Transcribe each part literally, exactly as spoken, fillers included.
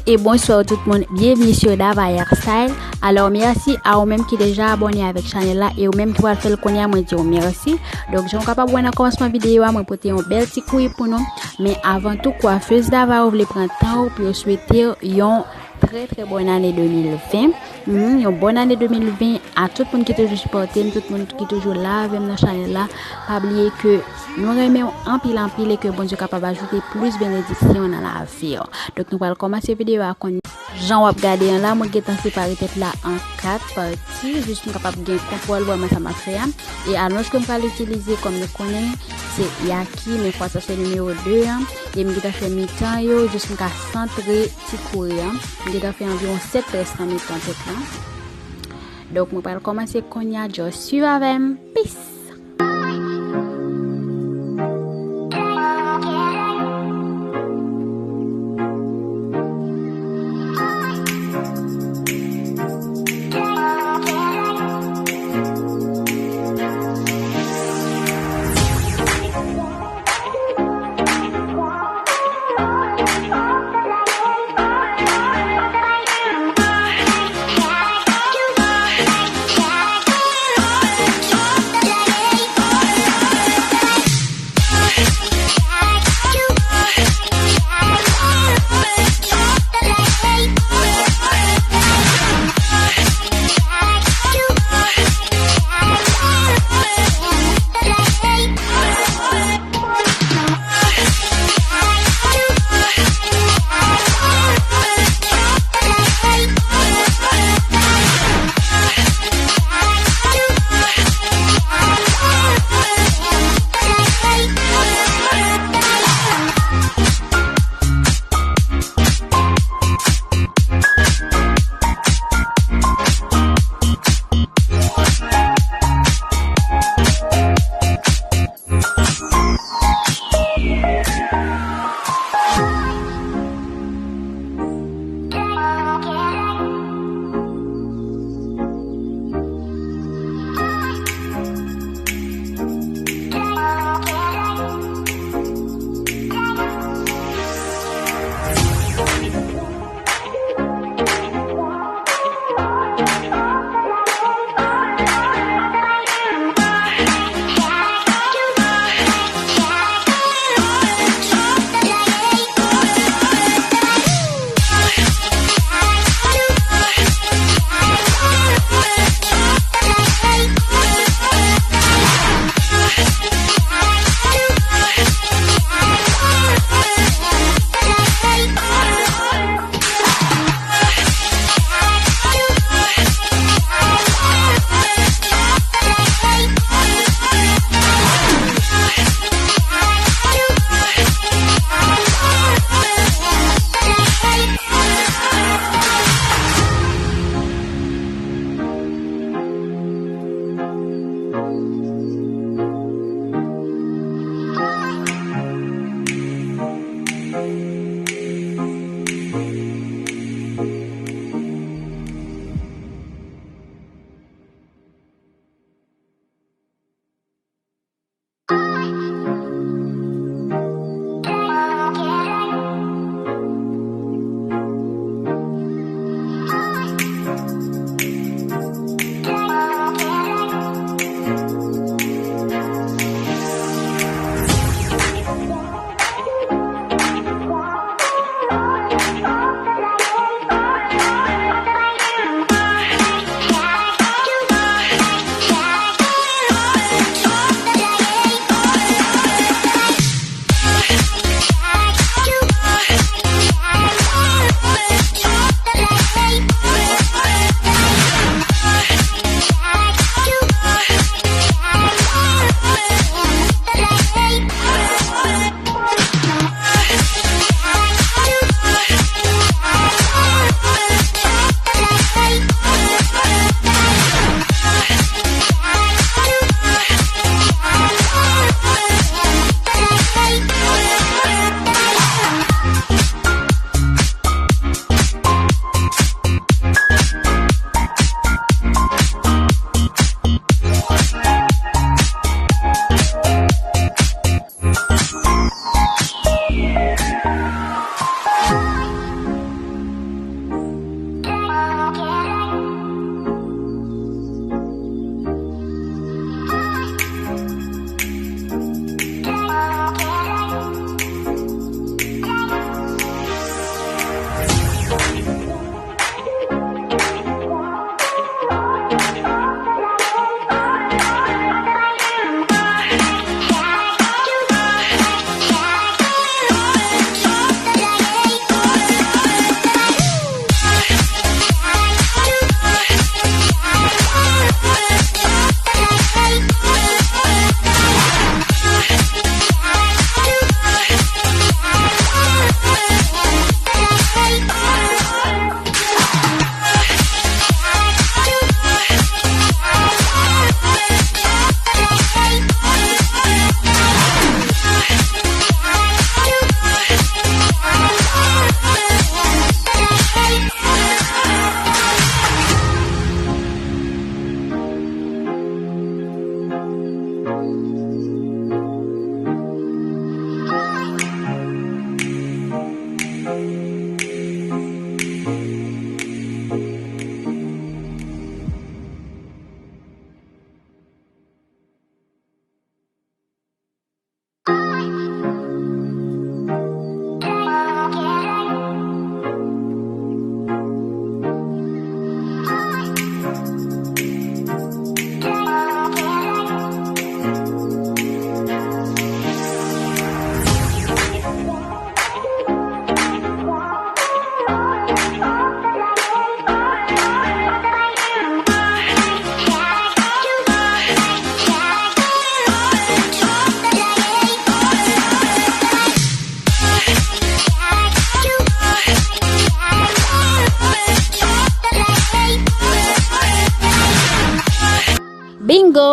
E bonswa tout moun, byenvni sou Dava Hairstyle. Alò, mèsi a ou menm ki deja abòne avèk chanèl la e ou menm ki pral fè l kounye a, mwen di w mèsi. Donk, jan w kapab wè nan kòmansman videyo a, mwen pote yon bèl ti kouri pou nou. Men avan tou, kwafez Dava yo vle pran tan yo pou yo swete yon trè, trè bòn ane de mil ven. Mhm, yon bòn ane de mil ven a tout moun ki toujou sipòte m, tout moun ki toujou la avè m nan chanèl la. Pa bliye ke nou renmen w anpil, anpil e ke Bondye kapab ajoute plis benediksyon nan lavi w. Donk, nou pral kòmanse videyo a kounye a. Jan w ap gade an la, mwen gentan separe tèt la an kat pati, jis pou m kapab gen kontwòl vrèman sa m ap fè a. E alonj ke m pral itilize, kòm nou konnen, se Yaki, men fwa sa se nimewo de an. E m gentan fè mitan yo, jis m ka santre ti kouri an. M gentan fè anviwon sèt très nan mitan tèt la. Donk, mwen pral kòmanse kounye a, just swiv avè m. Peace!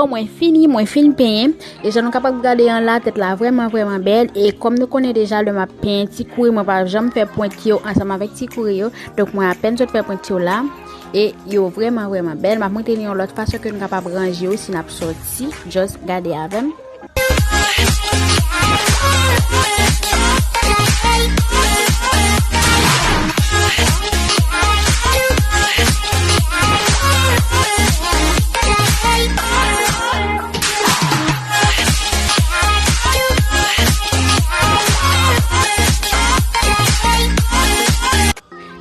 Mwen fini, mwen fin penyen. E jan nou kapab gade an la, tèt la vrèman, vrèman bèl. E kòm nou konnen deja, lè m ap penyen ti kouri, mwen pa janm fè pwent yo ansanm avèk ti kouri yo. Donk, mwen apèn sot fè pwent yo la. E yo vrèman, vrèman bèl. M ap montre nou yon lòt fason ke nou kapab ranje yo si n ap sòti. Just gade avè m.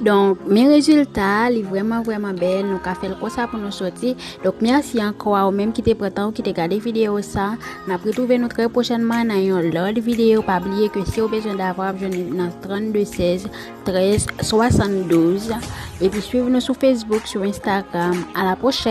Donk, men rezilta a, li vrèman, vrèman bèl. Nou ka fè l konsa pou nou soti. Donk, mèsi ankò a ou menm ki te pran tan ou ki te gade videyo sa. N ap retwouve nou trè pwochènman nan yon lòt videyo. Pa bliye ke si w bezwen Davo, w ap jwenn li nan trannde sèz trèz swasanndouz. Epi swiv nou sou Facebook, sou Instagram. A la pwochèn!